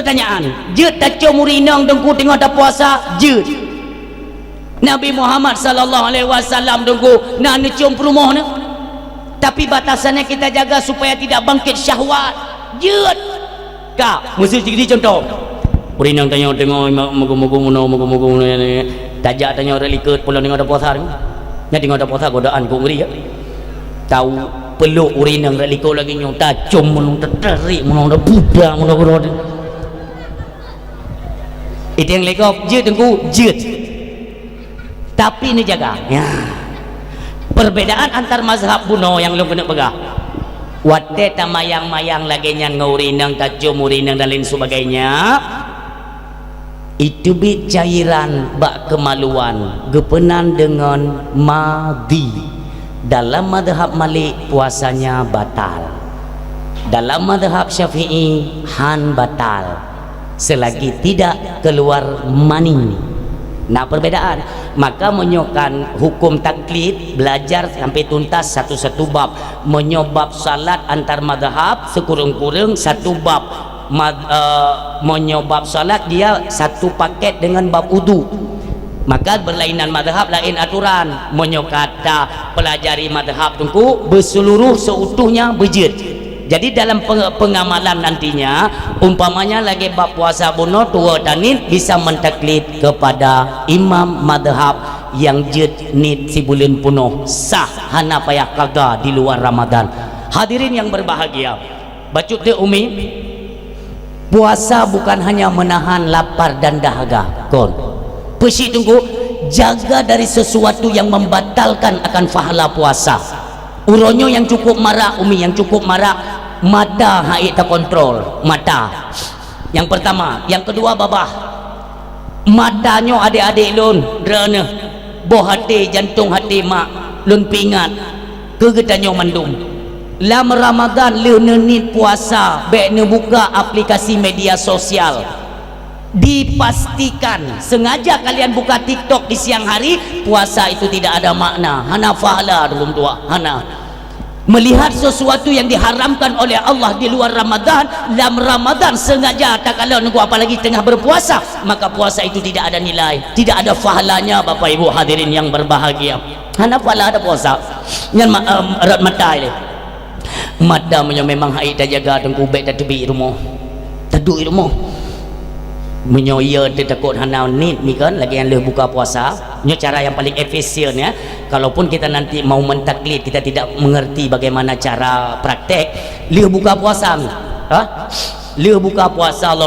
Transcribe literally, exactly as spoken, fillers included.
Pertanyaan, jeuet tacom ureueng inong Teungku teungoh tapuasa? Jeuet. Nabi Muhammad sallallahu alaihi wasallam Teungku na neucom peurumoh neuh. Tapi batasannya kita jaga supaya tidak bangkit syahwat. Jeuet. Ka, miseu jih contoh. Ureueng inong tanyoe teungoh meugu-meugu meunoe, meugu-meugu meunoe, tajak tanyoe rot likot, peulom teungoh tapuasa. Nyan teungoh tapuasa godaan kok ngeri ya. Tau pelok ureueng inong rot likot lagèe nyoe, tacom meunoe, tatarék meunoe, tapuda meunoe, meunoe. Itu nyang lé gob, jeuet Teungku, jeuet. Tapi neujaga. Ya. Perbedaan antar mazhab bunoe nyang lôn keuneuk peugah. Watèe tamayang-mayang lagèe nyan ngon ureueng inong, tacom ureueng inong dan lain sebagainya, itu bit cairan bak kemaluan, geupeunan deungon madhi. Dalam mazhab Malik, puasanya batal. Dalam mazhab Syafi'i, han batal. Selagi tidak keluar mani. Na perbedaan. Maka meunyoe kan hukum taklid, belajar sampai tuntas satu-satu bab. Meunyoe bab salat antar mazhab, sikureueng-kureueng satu bab. Ma-, eh, meunyoe bab salat, dia satu paket dengan bab wudu. Maka berlainan mazhab, lain aturan. Meunyoe ka tapelajari mazhab Teungku, berseluruh seutuhnya beujeuet. Jadi dalam peng-, pengamalan nantinya, umpamanya lagèe bab puasa bunoe, tuwoe taniet bisa mentaklid kepada imam mazhab nyang jeuet niet sibuleuen peunoh, sah, hana payah qadha di luar Ramadan. Hadirin yang berbahagia, bacut teuk Umi, puasa bukan hanya menahan lapar dan dahaga, kon. Peue sit Teungku, jaga dari sesuatu yang membatalkan akan pahala puasa. Uroe nyoe nyang cukup marak, Umi, nyang cukup marak, mata han ék takontrol, mata. Nyang pertama, nyang kedua babah. Mata nyoe adék-adék lôn, droeneuh, boh até, jantong até mak, lôn peuingat keu geutanyoe mandum. Lam Ramadan lheueh neuniet puasa, bèk neubuka aplikasi media sosial. Dipastikan sengaja kalian buka TikTok di siang hari, puasa itu tidak ada makna, hana pahala, dum tuah, hana. Melihat sesuatu yang diharamkan oleh Allah di luar Ramadan, lam Ramadan sengaja takalon Teungku, apalagi tengah berpuasa, maka puasa itu tidak ada nilai, tidak ada pahalanya, Bapak Ibu hadirin yang berbahagia. Hana pahala ada puasa. Nyan ma-, em, rot mata ilèe. Mata meunyoe memang han ék tajaga Teungku, bèk tateubiet rumoh. Taduek rumoh. Meunyoe iya teutakot hana niet, ni kan, lagèe nyang lheueh buka puasa. Nyoe cara yang paling efisien, ya. Kalaupun kita nanti mau mentaklid, kita tidak mengerti bagaimana cara praktek, lheueh buka puasa. Ha? Lheueh buka puasa, Allah